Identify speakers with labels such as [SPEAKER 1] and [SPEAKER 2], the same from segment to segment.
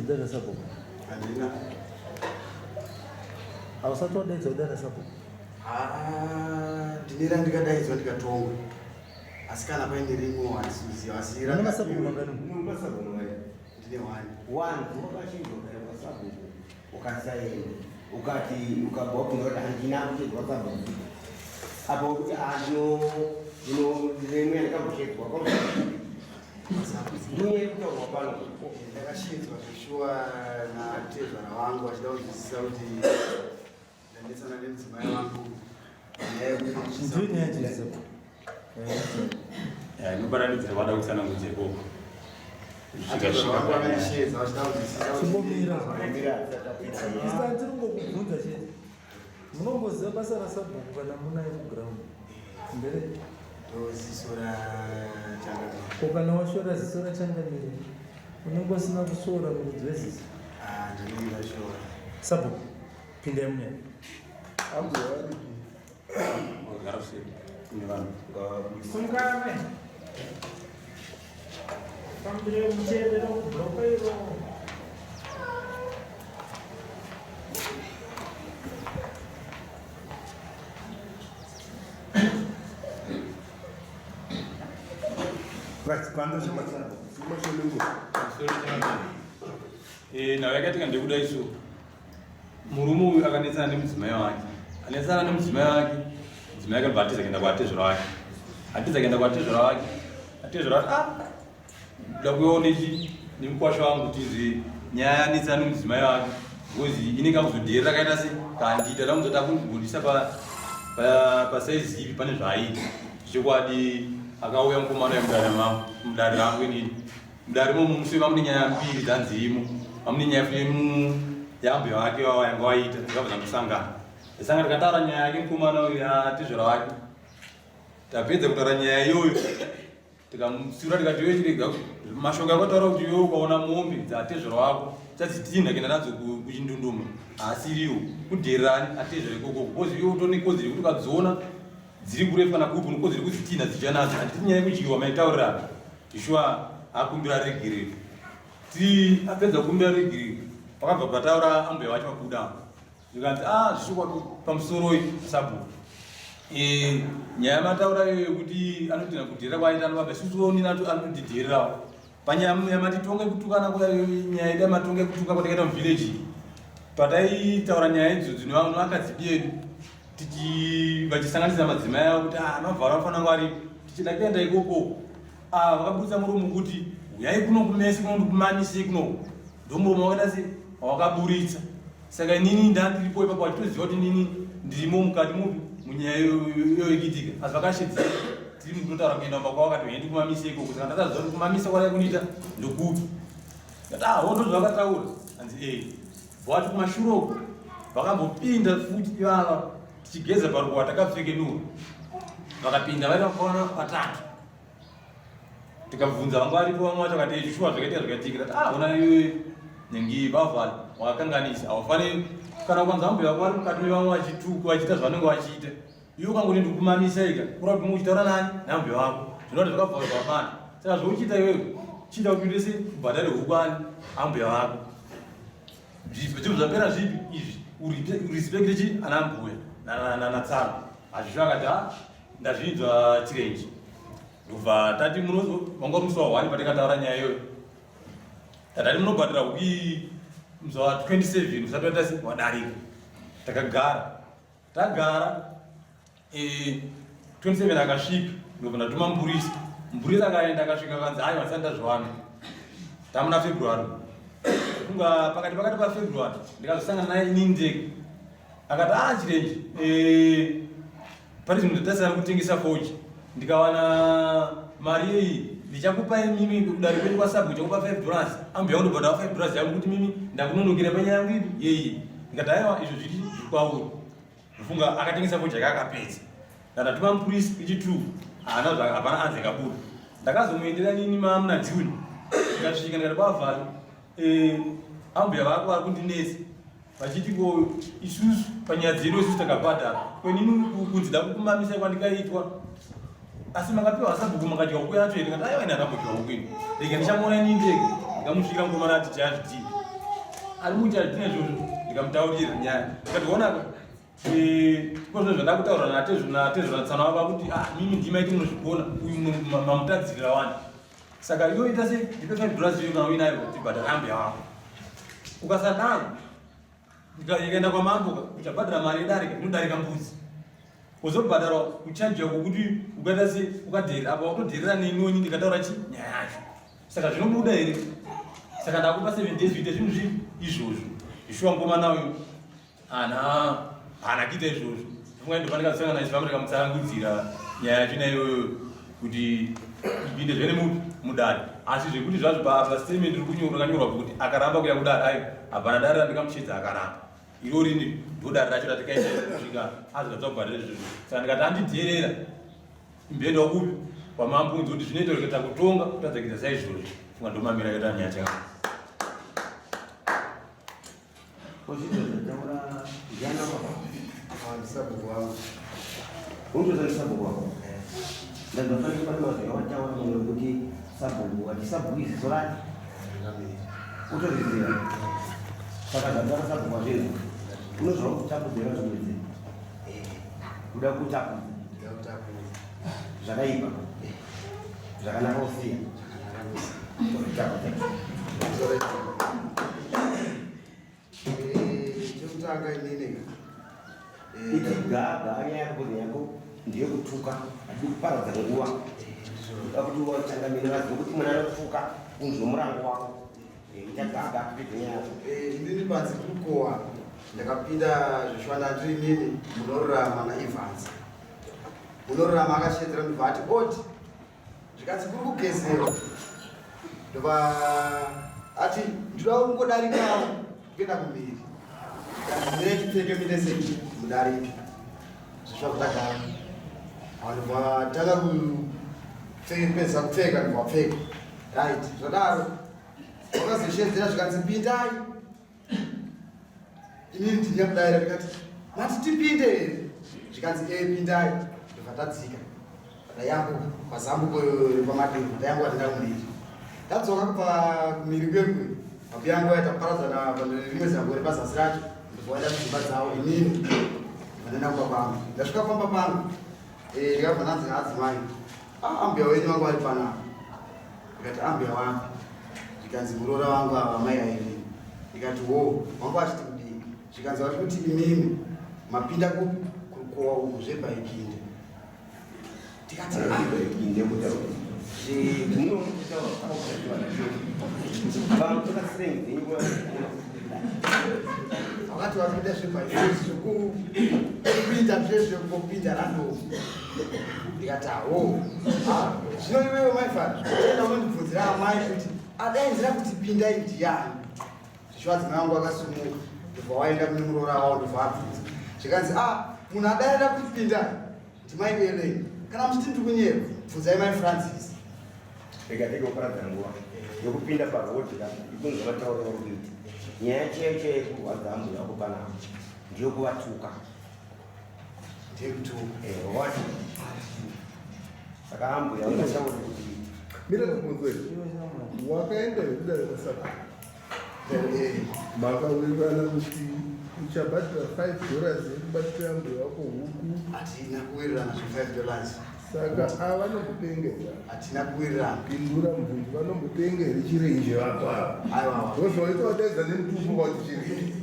[SPEAKER 1] kudare rasabhuku?
[SPEAKER 2] Handina.
[SPEAKER 1] Hausati wadaidzwa kudare rasabhuku?
[SPEAKER 2] Ah, ndine randikadaidzwa ndikatongwa. Asi kana paine rimwe handisi kuziva asi
[SPEAKER 1] Mune masabhuku mangani?
[SPEAKER 2] Ndine one.
[SPEAKER 3] One, wakachinjwa kare kwasabhuku ukasaenda ukati ukabva wabvunza kuti handina kuchedzwa sabhuku apa kuti andino ndino imwe yandakambochedzwa Ndiye kutaurwa pano.
[SPEAKER 2] Ndakashinzwa zveshuwa natezvara wangu vachida kunzwisisa kuti ndanetsana nemudzimai wangu nyaya yekuti
[SPEAKER 1] Ndiyo nyaya yacho.
[SPEAKER 4] Inoparanidzira vada kutsanangudza ikoko.
[SPEAKER 2] Atezvara wangu vakandisheedza vachida kunzwisisa kuti
[SPEAKER 1] Chimbomira. Mr. Tiri kungokubvunza chete. Munomboziva basa rasabhuku kana munaye kuground? Mbere.
[SPEAKER 2] Ndoziso rachangamire.
[SPEAKER 1] Ko kana washora ziso rachangamire unenge usina kusvora muridzi weziso?
[SPEAKER 2] Ah, ndinenge ndashora.
[SPEAKER 1] Sabhuku, pindai munyaya.
[SPEAKER 2] Ambuya varipi?
[SPEAKER 4] Wagara usiri kune vanhu.
[SPEAKER 5] Sungame. Fambire muchiendera kubhuroka iro.
[SPEAKER 2] Right, kwanda chama. Chama chemungu.
[SPEAKER 4] Eh, nhau yakaitika ndekuda isu. Murume uyu akanetsana nemudzimai wake. Anetsana nemudzimai wake, mudzimai akabva atiza kuenda kwatezvara wake. Atiza kuenda kwatezvara wake. Atezvara wake, ah, ndakuyawo nechi nemukwasha wangu tizve nyaya yanetsana nemudzimai wake. Because ine kakuzodherera kaita se kandiita ndamuzoti akundibudisa pa pa pasaizi ipi pane zvaaiita. Chokwadi akauya mukomana wemudare mangu, mudare rangu inini. Mudare imomo musi vamune nyaya mbiri dzanzirimo vamune nyaya futi yambuya vake vava yanga waita dzakabva dzangosangana sanga tikataura nyaya yake mukomana uyu yatezvara wake tapedza kutaura nyaya iyoyo tikamusura tikati iwe chirega mashoko akataura kuti iwe ukaona mombe dzatezvara wako chadzitinha kuenda nadzo kuchindunduma haasiriwo kudhererani atezvara ikoko because iwe utone kodzero yekuti ukadziona dziri kurefu kana kupi unokodzero yekudzitinha dzichiya nadzo handiti nyaya yekudyiwa maitaurirana Joshua akumbira regerero. Ti apedza kukumbira regerero, pakabva pataura ambuya vacho vabuda. Zvikanzi ah zvichokwadi pamusoroi sabhuku. Eh nyaya mataura iyoyo yekuti anotina kudherera kwaita anovabva isusu onina anotidhererawo. Panyaya yamatitonga yekutukana kuya nyaya yedu yamatonga yekutuka kwatakaita muvillage. Pataitaura nyaya idzodzo nevakadzi bedu tichi vachisanganisa madzimai avo kuti ah mavharo anofanira kunge aripo tichida kuenda ikoko ah vakaburitsa muromo kuti huyai kuno kumese kuno ndikumanisei kuno ndomuromo wakaita se wakaburitsa saka inini ndandiripo ipapo vachitoziva kuti inini ndirimo mukati mupi munyaya iyoyo ikiitika asi vakashedzera tiri mukutotaura kuenda kumba kwavo vakati huyai ndikumamise ikoko saka ndataziva kuti kumamisa kwarai kuniita ndokupi ndati ah ho ndozvavakataura hanzi ee Vati kumashure uku vakambopinda futi ivava tichigeza paruwa takapfekenura vakapinda vari vakaona vatatu tikabvunza vanga varipo vamwe vacho vakati shuwa zvakaitika zvakaitika tati ah ona iwe nyengi vavhali wakakanganisa haufaniri kana ukanzi ambuya vako vari mukati mevamwe vachituka vachiita zvavanenge vachiita iwe ukangoti ndikumamisa ika kura kuti uchitaura nani nambuya vako zvinoti zvakabvarwa pano saka zvauchiita iwewe chiita kuti uite se ubhadhare huku ani ambuya vako Zvipi zvinhu zvapera zvipi izvi urespect chi ana mbuya nanatsano hazvizvo akati ha ndazvinzwa chirenje ndobva tati wanga uri musi wa 1 patikataura nyaya iyoyo tatati munobhadhara huki musi wa 27 usati waita se wadarika takagara tagara 27 eh, akasvika ndobva ndatuma mupurisa mupurisa akaenda akasvika akanzi aiwa ndisati ndazviwana tamuna february kunga pakati pakati pafebruary ndikazosangana naye inini ndega akati a ah, chirenje eh, pari zvinhu ndatasara kutengesa foji ndikawana mari yeyi ndichakupai mimi kudare kwedu kwasabhu ndichakupa 5 dollars ambuya kundobhadhara 5 dollars yangu kuti mimi ndakunonokera panyaya yangu ipi yeyi ndikati aiwa izvo zviri zviri kwauri Ndofunga akatengesa fodya yake akapedza. Ndatuma mupurisa ichi2 haana zva hapana anze kabuda. Ndakazomuendera nini mamuna June. Ndikasvika ndikati kwavhari eh ambuya vako vari kundinetsa vachiti ko isusu panyaya dzedu isusu takabhadhara kwenini kunzi ndakukumamisa kwandikaitwa asi makapiwa sabhuku makadya huku yacho here ndikati aiwa ini handambodya huku ini rega ndichamuona ini ndege ndikamusvikira mukomana ati chayazvidii. Ari muchari tine izvozvo ndikamutaurira nyaya. Ndikati ona eh, ko zvinhu zvandakutaura natezvo natezvo natsana wava kuti ah mimi ndima iti munozvigona uyu mamutadzirira wani. Saka iwe ita sei ndipe 5 dollars iyo kana uinayo tibhadhara ambuya wako. Ukasadaro ikaenda kwamambo uchabhadhara mari yedarika inodarika mbudzi. Uzobhadhara kuchajiwa kwokuti ukaita se ukadherera apa watodherera nenoni ndikataura chi nyaya yacho. Saka zvinobuda here? Saka ndakupa 7 days uite zvinhu zvipi izvozvo. Ishuwa mukomana uyu ana haana kuita izvozvo. Ndinga ndofanika kusangana naye zvamwe ndikamutsanangudzira nyaya yacho naiyoyo kuti ipinde zvene mupi mudare. Asi zvekuti zvazvo pa statement riri kunyorwa rakanyorwa kuti akaramba kuya kudare ayo hapana dare randikamushedza akaramba. Irori ndodare racho ratikaita kusvika azotadza kubhadhara izvozvo. Saka ndikati andidherera imboenda kupi kwamambo unzi kuti zvinoita kuti takutonga kutadza kuita saizvozvo. Funga ndomamira akaita nyaya chaka.
[SPEAKER 3] Kozvizvo zvataura ndiana baba.
[SPEAKER 2] Ah, ndisabhuku wangu.
[SPEAKER 3] Unozva ndisabhuku wako. Ndabva pane pane mazwi awataura mamwe ekuti sabhuku ati sabhuku iziso rake. Utoriziva. Saka zvataura sabhuku wazvinzwa. Unozva kutapudzira zvimwedzi. Kuda kutapudza.
[SPEAKER 2] Kuda kutapudza.
[SPEAKER 3] Zvakaipa. Zvakanaka usiya. Kutapudza.
[SPEAKER 2] Chekutanga inini
[SPEAKER 3] iti gaga nyaya yako yako ndeyekutuka hatidi kuparadza nguva uda kuti wachangamire vazive kuti mwana anotuka unzwe murango wako ita gaga kupedza nyaya yako
[SPEAKER 2] inini panzi kukowa ndakapinda zvishwana ndiri inini munorurama naevans munorurama akashedzera ndobva ati oti zvikanzi kuri kugezewa ndobva ati ndinoda kungodarikawo kuenda kumhiri kanzi mire tipfeke mine sei mudarike zvisva kutagara vanhu vatanga kupedza kupfeka ndobva pfeka right zvadaro vakazoshedzera zvikanzi pindai inini ndini yakudaira ndikati mati tipinde here zvikanzi e pindai ndobva tadzika ndayambuka pazambuko repamadiro ndayambuka ndenda kumhiri ndadzoka kubva kumhiri kwekwe mabuya yangu aita kuparadzana rimwe zambo repazasi racho ndobva waenda kudzimba dzavo inini vanenda kumba kwangu ndasvika pamba pangu eh, ndikabva ndanzi naadzimai ah, ambuya wenyu vangu vari panapa ndikati ambuya wapi zvikanzi muroora wangu ava mai aivini ndikati wo wangu achiti kudii zvikanzi vari kuti imimi mapinda kupi kurukowa uku zvebaikinde tikati
[SPEAKER 3] Baikinde kutaura.
[SPEAKER 2] Wakati wapinda zvebaikinde zvekupinda zvezvekupinda rando ndikati awo zvino iwewe maifara enda unondibvunzira amai kuti adainzira kuti pindai ndiyani zvichiva dzimai wangu akasumuka ndobva waenda kune muroora wawo ndobva abvunza zvikanzi a ah, munhu adaira kuti pindai ndimai Ellen kana muchiti ndiri kunyeba bvunzai mai Francis
[SPEAKER 3] rega tege kuparadza nguva yekupinda paroad ka ikunzi vataura vari kuita nyaya chaiyo chaiyo yekurwadza ambuya vako panapa ndeyekuvatuka
[SPEAKER 2] ndeyekutuka
[SPEAKER 3] eh, wati saka ambuya vanotaura kuti
[SPEAKER 6] mira kubvunzwe wakaenda yekudare kwasaka makawirirana kuti uchabhadhara 5 dollars yekubatira mbuya wako huku
[SPEAKER 2] hatina kuwirirana zve 5 dollars
[SPEAKER 6] saka ava vanombopengera
[SPEAKER 2] hatina kuwirirana
[SPEAKER 6] pindura mubvunzo vanombopenge here chirenje vako ava
[SPEAKER 2] aiwa
[SPEAKER 6] wozvaita wadaidza nemutupo kwati chirenje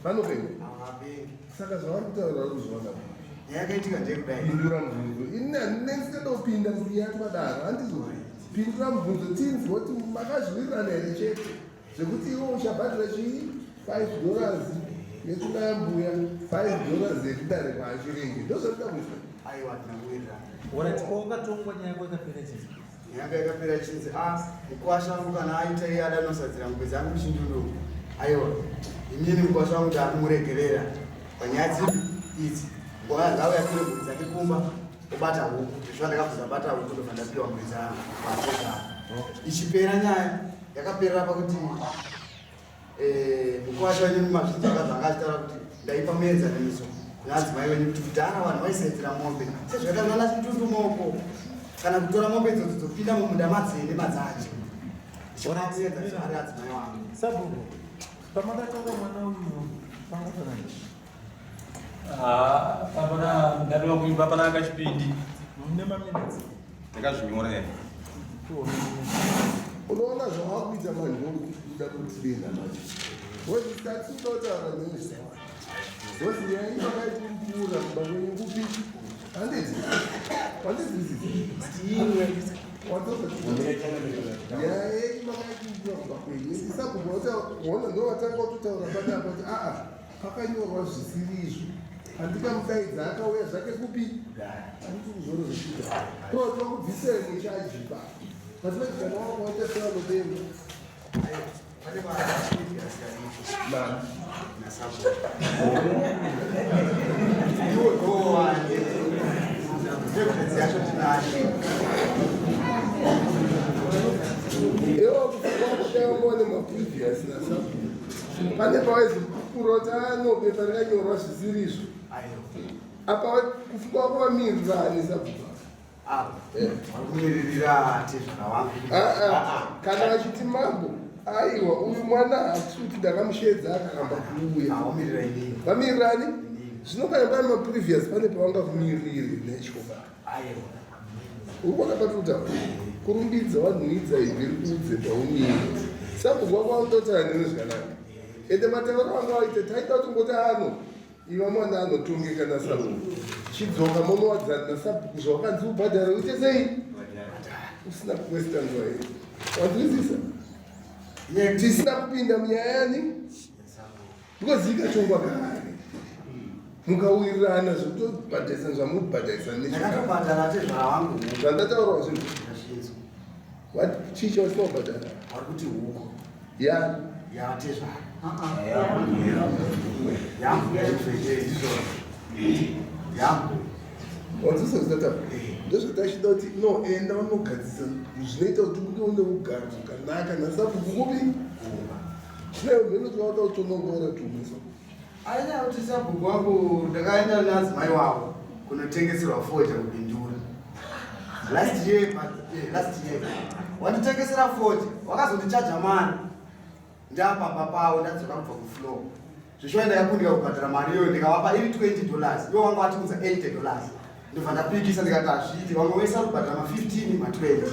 [SPEAKER 6] vanopenga
[SPEAKER 2] havapengi
[SPEAKER 6] saka zvavari kutaura vari kuzviona
[SPEAKER 2] nyaya yakaitika ndeyekudai
[SPEAKER 6] pindura mubvunzo ini handinetsika ndopinda mbuya twadaro handizvo pindura mubvunzo tinzwe kuti makazviwirirana here chete zvekuti iwe uchabhadhara chii 5 dollars yekuna mbuya 5 dollars yekudare kwachiringi ndozvatida kuita
[SPEAKER 2] aiwa hatina kuwirirana
[SPEAKER 1] Alright, ko wakatongwa nyaya yako ikapera chinzi.
[SPEAKER 2] Nyanga yakapera ichinzi a ah, mukwasha wangu kana aita iye ada anosadzira mombe dzangu muchindundu aiwa inini mukwasha wangu ndakumuregerera panyaya dzipi idzi nguva ngauya atore mombe dzake kumba obata huku ndizvo ndakabvunza bata huku ndobva ndapiwa mombe dzangu paazozvavo ichipera nyaya yakaperera pakuti Eh, mukwasha wenyu mumazvinzi akazanga achitaura kuti ndaipa muenzaniso kuna adzimai wenyu kuti kudhara vanhu vaisenzera mombe sezvakaita kunana chitundumoko kana kutora mombe idzodzo dzopinda mumunda madzene madzacho chiona muenzaniso ari adzimai wangu
[SPEAKER 1] Sabhuku. Pamakatanga mwana uyu panga panani?
[SPEAKER 4] Ah, papana ndadova kuimba pana kachipindi.
[SPEAKER 1] Mune maminitsi.
[SPEAKER 4] Ndakazvinyora here.
[SPEAKER 6] Unoona zvawakuita manje kuda kutibena manje. Wozisati unotaura nezve. Wozi nyaya iyi makaipupura kumba kwenyu kupi? Handiti? Wandizwisisa? Nyaya yenyu makaipupura kumba kwenyu. Isabhuku ona ndovatanga kutotaura panapa kuti aa pakanyorwa zvisiri izvo. Handikamudaidza akauya zvake kupi? Handiti kuzvoro zvekuita. Toda kubvisei muchajipa. But manje kana wakuwaita sevanopenga. Iwo maprevious nasabhuku pane pawaizopurota ano pepa rakanyorwa zvisiri izvo apa kufuka wako vamirirani sabhuku.
[SPEAKER 2] Vakumiririra tezvara wangu.
[SPEAKER 6] Kana vachiti mambo, aiwa, uyu mwana hatisi kuti ndakamushedza akaramba kuuya.
[SPEAKER 2] Vamirira inini.
[SPEAKER 6] Vamirirani zvino kana pane maprevious pane pavangakumirire nechoba.
[SPEAKER 2] Aiwa.
[SPEAKER 6] Uri kuona patiri kutaura kurumbidza vanhuidza iviri kuudze paumire sabhuku wako vanototaura nene zvakanaka ende matauro vanga vaite taida kuti ngoti ano iva mwana anotongeka nasabhuku chidzoka monowadzana nasabhuku zvawakanzi ubhadhare uite sei usina kuwesta nguva yedu wanzwisisa tisina kupinda munyaya yani because ikatongwa kare mukawirirana zvekutobhadharisa zvamubhadharisa.
[SPEAKER 2] Ndakatobhadhara tezvara wangu.
[SPEAKER 6] Zvandataurawo zvinhu.
[SPEAKER 2] Ndazvinzwa.
[SPEAKER 6] Chii chausina kubhadhara?
[SPEAKER 2] Vari kuti huku.
[SPEAKER 6] Ya.
[SPEAKER 2] Yatezvara. Yangu ndizvo. Yangu.
[SPEAKER 6] Wanzwisa zvitataura ndozvatachida kuti no enda unogadzisa zvinoita kuti unge une ugaro zvakanaka nasabhuku kupi zvinayo mheno zvauda kutonongora tumiso.
[SPEAKER 2] Aina kuti sabhuku wangu ndakaenda nadzimai wavo kunotengeserwa fodya kuBindura. Last year, but, last year. Wanditengesera fodya, wakazondichaja mari. Ndapamba pawo ndadzoka kubva kufloor. Zvishuwa ndakakundika kubhadhara mari iyoyo ndikavapa iri $20. Iwo wanga watiunza $80. Ndobva ndapikisa ndikati hazviiti, vamwe vese vari kubhadhara ma15 ma20.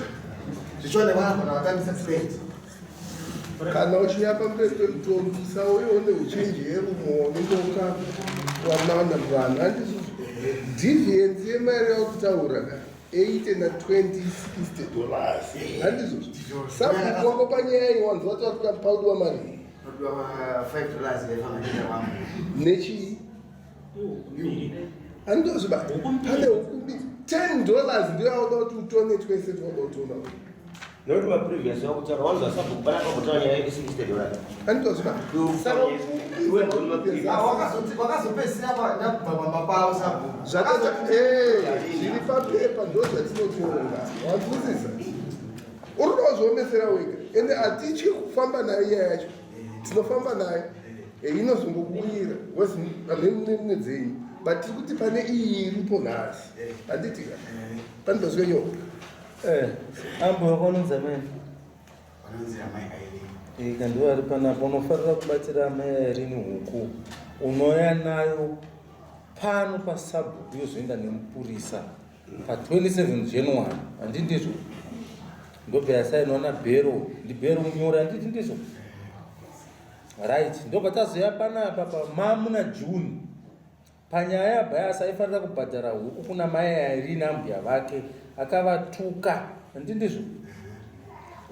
[SPEAKER 2] Zvishuwa ndakavabhadhara vatambisa 20.
[SPEAKER 6] Kana uchiuya pamberi pemutongi usauyewo neuchenjeri umonondoka wanana vanhu handizvo deviance yemari yakutaura ka 80 na20 $60 handizvo sabhuku wako panyaya iyi wanzi wati wakuda paudiwa mari.
[SPEAKER 2] Nodiwa $5 yaifana kuenda kwangu.
[SPEAKER 6] Nechii handozviba pane hukumbi $10 ndiyo yauda kuti utone twese twauda kutona.
[SPEAKER 3] Nokuti maprevious wakutaura wanzwa sabhuku pana pambotaura nyaya ye$60.
[SPEAKER 6] Handozviba saka.
[SPEAKER 2] Wakazopedzisira ndabva pamba pavo sabhuku.
[SPEAKER 6] Zviri papepa ndo zvatinotonga wanzwisisa uri kuda kuzviomesera wega ende hatityi kufamba nayo nyaya yacho tinofamba nayo inozongokuwira hamene dzenyu but tiri kuti pane iyi iripo nhasi handitika pane pasvika nyoka.
[SPEAKER 1] Ambo wakanonzi amai?
[SPEAKER 2] Vanonzi amai Irene.
[SPEAKER 1] Kandiwo ari panapa unofarira kubatira amai Irene huku unouya nayo pano pasabhuku yozoenda nemupurisa pa27 January handi ndizvo ndobva yasainwa nabhero ndibhero munyori handiti ndizvo right ndobva tazoya panapa pamamuna June panyaya yaBhayasi aifanira kubhadhara huku kuna mai Irene ambuya vake akavatuka handi ndizvo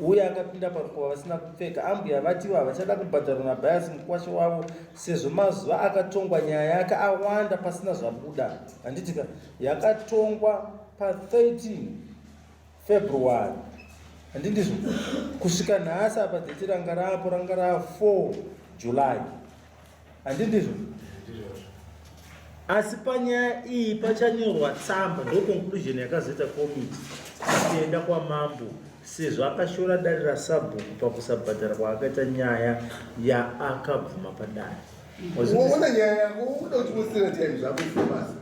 [SPEAKER 1] uye akapinda parukova vasina kupfeka ambuya vatiwo havachada kubhadharwa naBhayasi mukwashe wavo sezvo mazuva akatongwa nyaya yake awanda pasina zvabuda handitika yakatongwa pa13 February handi ndizvo kusvika nhasi apa date ranga rapo ranga ra4 July handi ndizvo asi panyaya iyi pachanyorwa tsamba ndo conclusion yakazoita komiti kuenda kwamambo sezvo akashora dare rasabhuku pakusabhadhara kwaakaita nyaya yaakabvuma padare.
[SPEAKER 6] Uona nyaya yako uda kuti wesera time zvako basa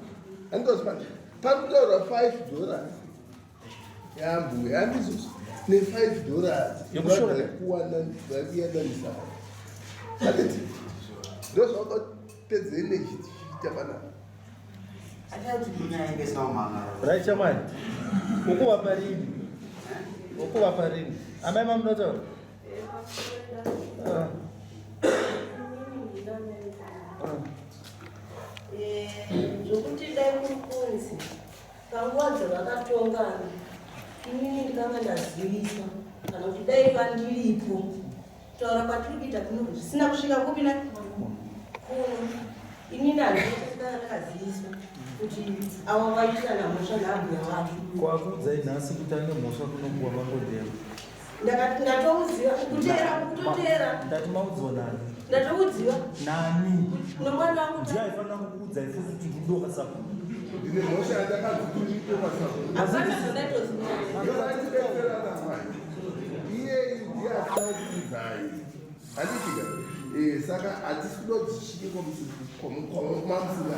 [SPEAKER 6] handozvipa pakutaura $5 yambuya handizvozvo ne$5.
[SPEAKER 1] Yekushora.
[SPEAKER 6] Kuwana vakuyandanisana. Handiti ndozvaukapedza energy tichiita panapa.
[SPEAKER 1] Right shamwari. Ukuvapa rini? Ukuvapa rini? Amai mamunotaura? Ah.
[SPEAKER 7] Eh, zvokuti dai kuri kunzi panguva dzavakatongana inini ndikanga ndaziviswa kana kuti dai pandiripo kutaura kwatiri kuita kuno zvisina kusvika kupi na kuno inini handikanga ndakaziviswa kuti ava vaitirana mhosva naambuya vake.
[SPEAKER 1] Kwakuudzai nhasi kuti ane mhosva kunokuwa mangodero.
[SPEAKER 7] Ndakati ndatouziva kuteera kutoteera.
[SPEAKER 1] Ndati maudziwa nani?
[SPEAKER 7] Ndatoudziwa.
[SPEAKER 1] Nani?
[SPEAKER 7] Nomwana wangu.
[SPEAKER 1] Ndiye aifanira kukuudzai futi kuti ndinoka sapo.
[SPEAKER 6] Ndine mhosva yandakanzi turipe kwasapo.
[SPEAKER 7] Hapana zvandatoziva.
[SPEAKER 6] Ndozvaitibetserana mai. Iye ndiye asina kukuudzai. Handitika. Eh, saka hatisi kuda kuti chisvike kwamusina.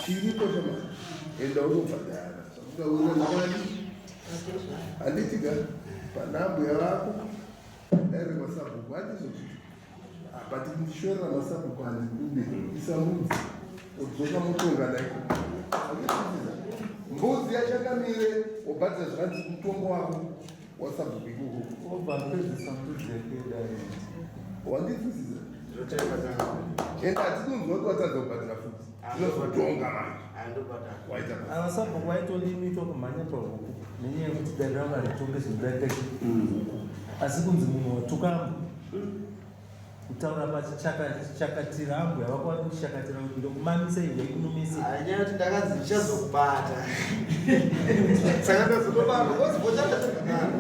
[SPEAKER 6] Chiripo chama. Enda unobhadhara. Zvakutaurira nani? Handitika. Pana ambuya vako. Dare kwasabhuku handizvo. Apa tikushorera masabhuku handikude. Isa mbudzi. Odzoka motonga naiko. Handizvizviza. Mbudzi yachangamire wobhadhara zvakanzi mutongo wako wasabhuku ikoko.
[SPEAKER 1] Obva apedzisa mbudzi yake yedare.
[SPEAKER 6] Wandinzwisisa? Ende hatikunzwa kuti watadza kubhadhara futi. Tinozotonga manje. Waita basa.
[SPEAKER 1] Ava sabhuku vaitolimitwa kumhanya pahuku nenyaya yekuti dare ravo haritonge zvinodarika huku. Asi kunzi munhu watuka ambwa kutaura pachichakatira ambwa vako vari kuchakatira kuti ndokumamisa iwe ikunomise.
[SPEAKER 2] Nyaya yekuti ndakanzi ndichazokubata. Saka ndazotobata, kozi vochanda chakadaro.